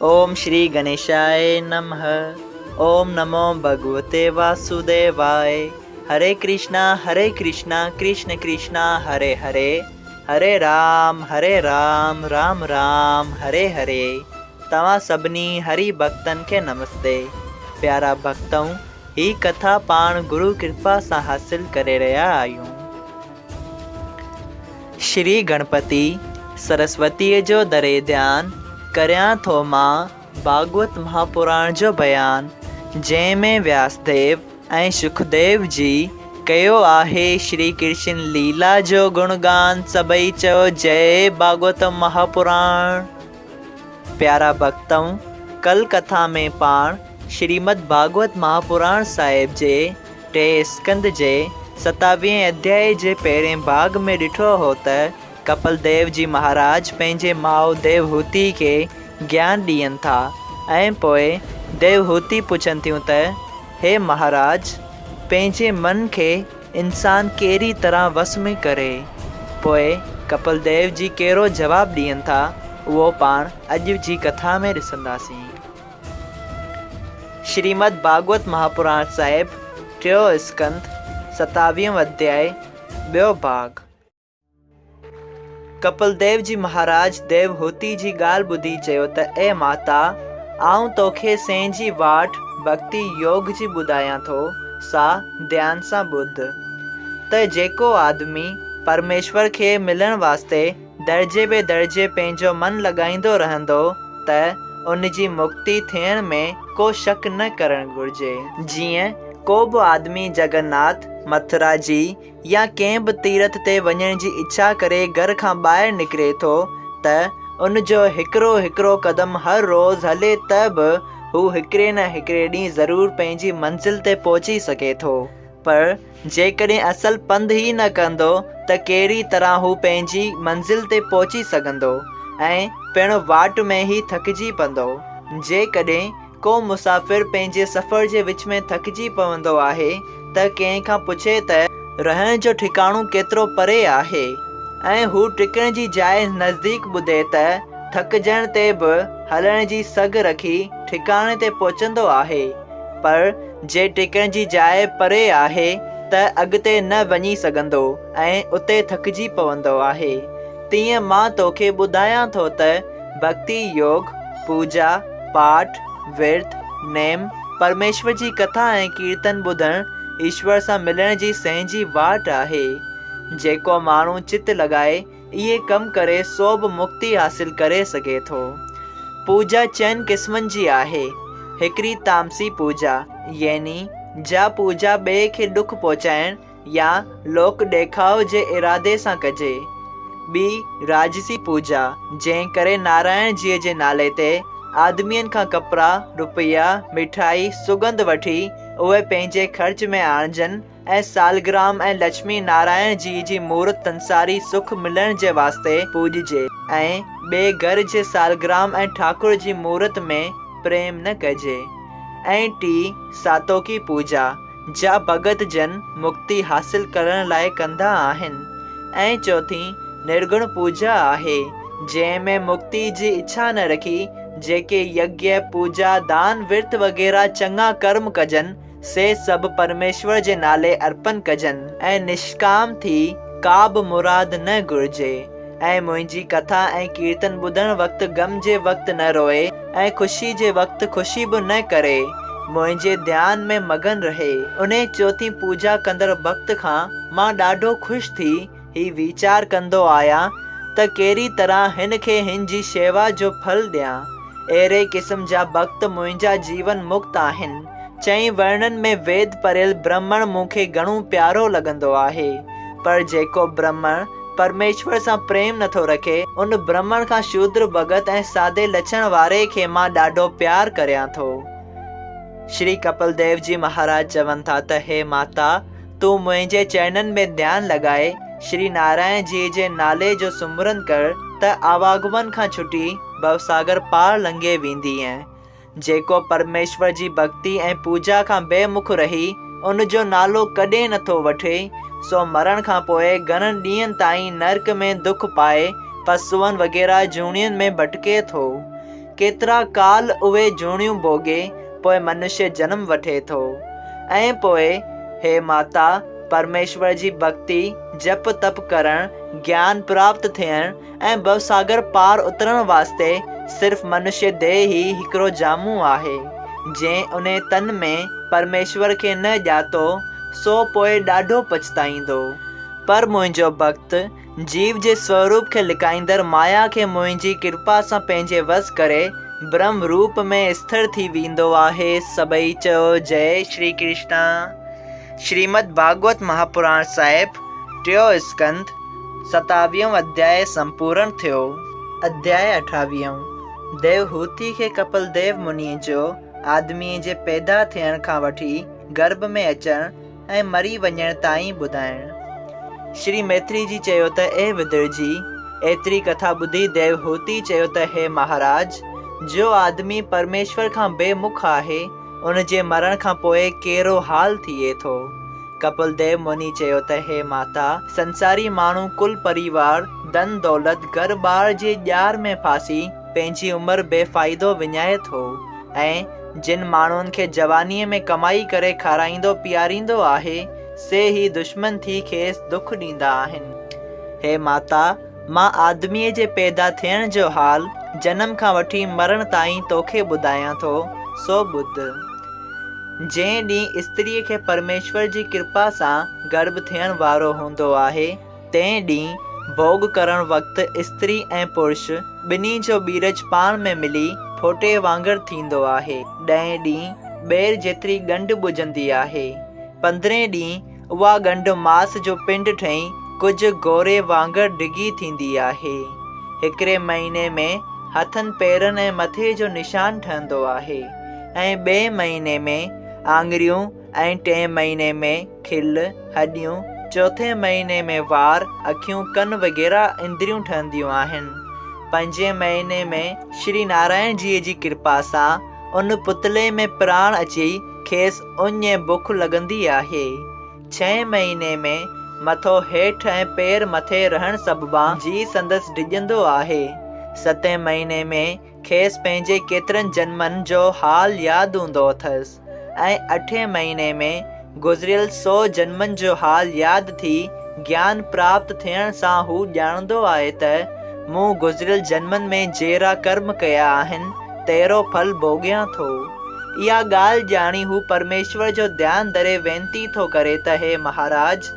اوم شري گڻيشاء نمه اوم نمو ڀڳوتي واسوديواء هري ڪرشنا هري ڪرشنا ڪرشن ڪرشنا هري هري هري رام هري رام رام رام هري هري توهان سڀني هري ڀڳتن کي نمستي پيارا ڀڳتؤ هي ڪٿا پاڻ گرو ڪرپا سان حاصل ڪري رهيا آهيون. شري گڻپتي سرسوتيء جو دري ڌيان ڪريان ٿو مان ڀاڳوت مهاپراڻ جو بيان جنهن ۾ وياسديو ۽ شڪديو جي ڪيو آهي شري ڪرشن ليلا جو گڻگان سڀئي چئو جئي ڀاڳوت مهاپراڻ. پيارا ڀڳتؤ ڪل ڪٿا ۾ پاڻ شريمد ڀاڳوت مهاپراڻ صاحب جي ٽئين اسڪنڌ جي ستاويهين اڌيائي جي پهرين ڀاڳ ۾ ڏٺو هو ته ڪپل ديو جي مهاراج پنهنجي ماء ديوهوتي کي گيان ڏين ٿا ۽ پوء ديوهوتي پڇن ٿيون ته هي مهاراج! پنهنجي من کي انسان ڪهڙي طرح وس ۾ ڪري؟ پوء ڪپل ديو جي ڪهڙو جواب ڏين ٿا اهو پاڻ اڄ جي ڪٿا ۾ ڏسنداسين. شريمد ڀاڳوت مهاپراڻ صاحب، ٽيون اسڪنڌ، ستاويهون اڌيائي، ٻيو ڀاڳ. ڪپل ديو جي مهاراج ديوهوتي جي ڳالهه ٻڌي چيو ته اي ماتا! آئون توکي سهنجي واٽ ڀڳتي يوگ جي ٻڌايان ٿو، سا ڌيان سان ٻڌ. ته جيڪو آدمي پرميشور کي ملڻ واسطي درجي به درجي پنهنجو من لڳائيندو رهندو ته ان جي مڪتي ٿيڻ ۾ ڪو شڪ نه ڪرڻ گهرجي. جيئن ڪو به آدمي جگناٿ، مٿرا جي يا ڪنهن به تيرٿ تي وڃڻ جي اڇا ڪري گهر کان ٻاهر نڪري ٿو ته ان جو هڪڙو هڪڙو قدم هر روز هلي ته به هو هڪڙي نه هڪڙي ڏينهن ضرور پنهنجي منزل تي پهچي سگهي ٿو. پر جيڪڏهن اصل پنڌ ئي نه ڪندو ته ڪهڙي طرح هو پنهنجي منزل تي پهچي سگهندو ۽ پڻ واٽ ۾ ئي ٿڪجي پوندو. جيڪڏهن ڪو مسافر پنهنجي سفر جي وچ ۾ ٿڪجي پوندو آهي ته ڪنهن کان پڇي ته رهڻ جو ٺڪاڻو ڪيترو پري آهي ۽ هو ٽڪڻ جي جاء نزديڪ ٻڌي ته ٿڪجڻ تي به هلڻ جي سگهه رکي ٺڪاڻي تي پهچندو آهي. پر جي ٽڪڻ جي جاء پري آهي ته اڳتي نه وڃي سگهندو ۽ اتي ٿڪجي پوندو آهي. تيئن مان توکي ٻڌايان ٿو ته ڀڳتي يوگ، پوڄا، پاٺ، ورت، نيم، پرميشور جي ڪٿا ۽ ڪيرتن ٻڌڻ ايشور سان ملڻ جي سهنجي واٽ آهي. جيڪو ماڻهو چت لڳائي اهي ڪم ڪري سو به مڪتي حاصل ڪري سگهي ٿو. پوڄا چئن قسمن جي آهي. هڪڙي تامسي پوڄا يعني جا پوڄا ٻئي کي ڏک پهچائڻ يا لوڪ ڏيکاء جي ارادي سان ڪجي. ٻي راجسي پوڄا جنهن ڪري نارائڻ جيء جي نالي تي آدمين کان ڪپڙا، روپيا، مٺائي، سڳنڌ وٺي اهي پنهنجي خرچ ۾ آڻجن ۽ سالگرام ۽ لڇمي نارائڻ جي جي مورت سنساري سک ملڻ جي واسطي پوڄجي ۽ ٻئي گهر جي سالگرام ۽ ٺاڪر جي مورت ۾ پريم نه ڪجي ۽ ٽي ساتوڪي پوڄا جا ڀڳت جن مڪتي حاصل ڪرڻ لاء ڪندا آهن ۽ چوٿين نرگڻ پوڄا آهي جنهن ۾ مڪتي جي اڇا نه رکي جيڪي يگيه، پوڄا، دان ورت وغيره چڱا ڪرم ڪجن سي سڀ پرميشور جي نالي ارپن ڪجن ۽ نشڪام ٿي ڪا به مراد نه گهرجي ۽ منهنجي ڪٿا ۽ ڪيرتن ٻڌڻ وقت غم جي وقت نه روئي ۽ خوشي جي وقت خوشي به نه ڪري منهنجي ڌيان ۾ مگن رهي. انهي چوٿين پوڄا ڪندڙ ڀڳت کان مان ڏاڍو خوش ٿي هي ويچار ڪندو آهيان ته ڪهڙي طرح هن کي هن جي شيوا جو ڦل ڏيان. اهڙي قسم جا ڀڳت منهنجا جيون مڪت آهن. چئين ورڻن ۾ ويد پڙهيل برهمڻ مون کي گهڻو پيارو لڳندو آهي. پر جيڪو برهمڻ پرميشور سان پريم نٿو رکي، ان برهمڻ کان شودر ڀڳت ۽ سادي لڇڻ واري کي مان ڏاڍو پيار ڪريان ٿو. شري ڪپل ديو جي مهاراج چون ٿا ته هي ماتا! تون منهنجي چرنن ۾ ڌيان لڳائي شري نارائڻ جيء جي نالي جو سمرن ڪر ته آواگمن کان ڇٽي ڀوساگر پار لنگهي ويندينء. جيڪو پرميشور جي ڀڳتي ۽ پوڄا کان بي مک رهي ان جو نالو ڪڏهن نٿو وٺي، سو مرڻ کان پوء گهڻن ڏينهن تائين نرڪ ۾ دک پائي پسوئن وغيره جوڻين ۾ ڀٽڪي ٿو. ڪيترا ڪال اهي جوڻيون ڀوڳي پوء منشيه جنم وٺي ٿو ۽ پوء هي ماتا! پرميشور جي ڀڳتي، جپ تپ ڪرڻ، گيان پراپت ٿيڻ ۽ ڀوساگر پار اترڻ واسطي صرف منشيه ديهه ئي هڪڙو جامو آهي. جنهن انهي تن ۾ پرميشور کي نه ڄاتو، سو پوء ڏاڍو پڇتائيندو. پر منهنجو ڀڳت جيو جي سوروپ کي لڪائيندڙ مايا کي منهنجي ڪرپا سان پنهنجي وس ڪري برهم روپ ۾ اسٿر ٿي ويندو آهي. سڀئي چئو جئي شري ڪرشنا. شريمد ڀاڳوت مهاپراڻ صاحب، ٽيون اسڪنڌ، ستاويهون اڌياء سمپورڻ ٿيو. اڌياء اٺاويهون، ديوهوتي کي ڪپل ديو منيء جو آدميء جي پيدا ٿيڻ کان وٺي گرڀ ۾ اچڻ ۽ مري وڃڻ تائين ٻڌائڻ. شري ميتري جي چيو ته اي ودر جي! ايتري ڪٿا ٻڌي ديوهوتي چيو ته هي مهاراج! جو آدمي پرميشور کان بي مک آهي، ان جي مرڻ کان پوء ڪهڙو حال ٿئي ٿو؟ ڪپل ديو مني چيو ته هي ماتا! سنساري ماڻهو ڪل پريوار، ڌن دولت، گهر ٻار جي ڄار ۾ ڦاسي پنهنجي عمر بي فائدو وڃائي ٿو ۽ جن ماڻهن کي جوانيء ۾ ڪمائي ڪري کارائيندو پياريندو آهي، سي ئي دشمن ٿي کيس دک ڏيندا آهن. هي ماتا! مان آدميء جي پيدا ٿيڻ جو حال، جنم کان وٺي مرڻ تائين توکي ٻڌايان ٿو، سو ٻڌ. جنهن ڏينهن استريء کي پرميشور جي ڪرپا سان گرڀ ٿيڻ وارو هوندو آهي، تنهن ڏينهن ڀوڳ ڪرڻ وقت استري ۽ پرش ٻنهي جو ٻيرج پاڻ ۾ ملي ڦوٽي وانگر ٿيندو آهي. ڏهين ڏينهن ٻير جيتري ڳنڍ ٻجهندي آهي. پندرهين ڏينهن اها ڳنڍ ماس جو پنڊ ٺهي ڪجهه گوري وانگر ڊگهي ٿيندي آهي. هڪڙي مهيني ۾ هٿن پيرن ۽ مٿي جو نشان ٺهندو آهي ۽ ٻئي مهيني ۾ آڱريون ۽ ٽئين مهيني ۾ کل، هڏيون، چوٿين مهيني ۾ وار، اکيون، ڪن وغيره اندريون ٺهنديون آهن. پنجين مهيني ۾ شري نارائڻ جيء جي ڪرپا سان ان پتلي ۾ پراڻ اچي کيس اڃ ۽ بک لڳندي آهي. ڇهين مهيني ۾ مٿو هيٺ ۽ پير مٿي رهڻ سببان جيء سندس ڊڄندو آهي. ستين مهيني ۾ کيس پنهنجي ڪيترن جنمن جو حال ياد هوندو اٿس ۽ اٺين مهيني ۾ گذريل سو جنمن جو حال ياد ٿي گيان پراپت ٿيڻ سان هو ڄاڻندو آهي ته مون گذريل جنمن ۾ جهڙا ڪرم ڪيا آهن تهڙو ڦل ڀوڳيان ٿو. اها ڳالهه ڄاڻي هو پرميشور جو ڌيان ڌري وينتي ٿو ڪري ته هي مهاراج!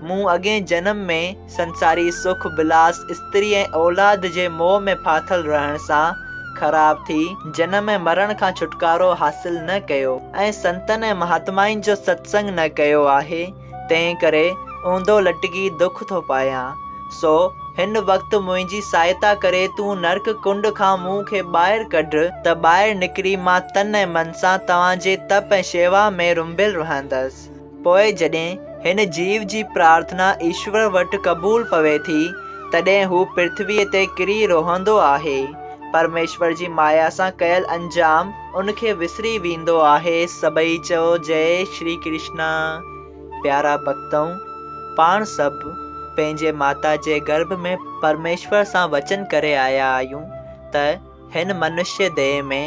مون اڳئين جنم ۾ سنساري سک، ولاس، استري ۽ اولاد جي موهه ۾ ڦاٿل رهڻ سان خراب ٿي جنم ۽ مرڻ کان ڇوٽڪارو حاصل نه ڪيو ۽ سنتن ۽ مهاتمائن جو ستسنگ نه ڪيو آهي، تنهن ڪري اونڌو لٽڪي دک ٿو پايان. سو، هن وقت منهنجي سهائتا ڪري تون نرڪ ڪنڊ کان مون کي ٻاهر ڪڍ ته ٻاهر نڪري مان تن ۽ من سان توهان جي تپ ۽ شيوا ۾ رنڀيل رهندس. پوء جڏهن هن جيو جي پرارٿنا ايشور وٽ قبول پوي ٿي، تڏهن هو پرٿويء تي ڪري روئندو آهي. پرميشور جي مايا سان ڪيل انجام ان کي وسري ويندو آهي. سڀئي چئو جئي شري ڪرشنا. پيارا ڀڳتؤ! پاڻ سڀ پنهنجي ماتا جي گرڀ ۾ پرميشور سان وچن ڪري آيا آهيون ته هن منشيه ديهه ۾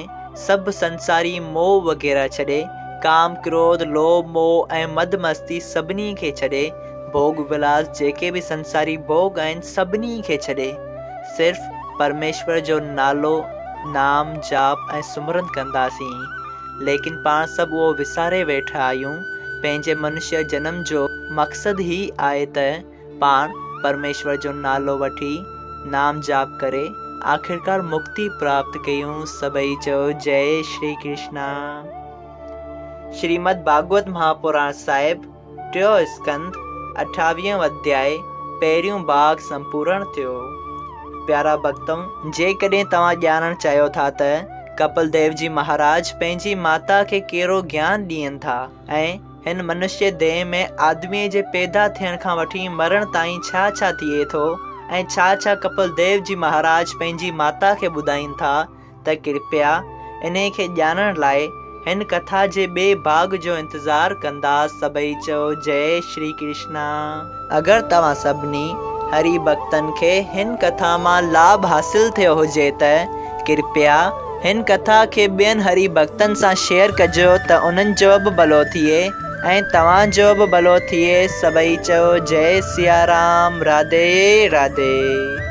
سڀ سنساري موهه وغيره ڇڏي، ڪام، ڪروڌ، لوڀ، موهه ۽ مد مستي سڀني کي ڇڏي، ڀوڳ ولاس جيڪي به سنساري ڀوڳ آهن سڀني کي ڇڏي، صرف پرميشور جو نالو، نام، جاپ ۽ سمرن ڪنداسين. ليڪن پاڻ سڀ اهو وساري ويٺا آهيون. پنهنجي منشيه جنم جو مقصد هي آهي ته پاڻ پرميشور جو نالو وٺي نام جاپ ڪري آخرڪار مڪتي پراپت ڪيون. سڀئي چئو جئي شري ڪرشنا. شريمد ڀاڳوت مهاپراڻ صاحب ٽيون اسڪنڌ، اٺاويهون اڌياء، پهريون ڀاڳ سمپورڻ ٿيو. پيارا ڀڳتؤ! جيڪڏهن توهان ڄاڻڻ چاهيو ٿا ته ڪپل ديو جي مهاراج پنهنجي ماتا کي ڪهڙو گيان ڏين ٿا ۽ هن منشيه ديهه ۾ آدميء جي پيدا ٿيڻ کان وٺي مرڻ تائين ڇا ڇا ٿئي ٿو ۽ ڇا ڇا ڪپل ديو جي مهاراج پنهنجي ماتا کي ٻڌائين ٿا ته ڪرپيا انهي کي ڄاڻڻ لاء هن ڪٿا جي ٻئي ڀاڳ جو انتظار ڪندا. سڀئي چئو جئي شري ڪرشنا. اگر توهان سڀني هري ڀڳتن کي هن ڪٿا مان لاڀ حاصل ٿيو هجي ته ڪرپيا هن ڪٿا کي ٻين هري ڀڳتن سان شيئر ڪجو ته انهن جو به ڀلو ٿئي ۽ توهان جو به ڀلو ٿئي سڀئي چئو جئي سيارام راڌي راڌي.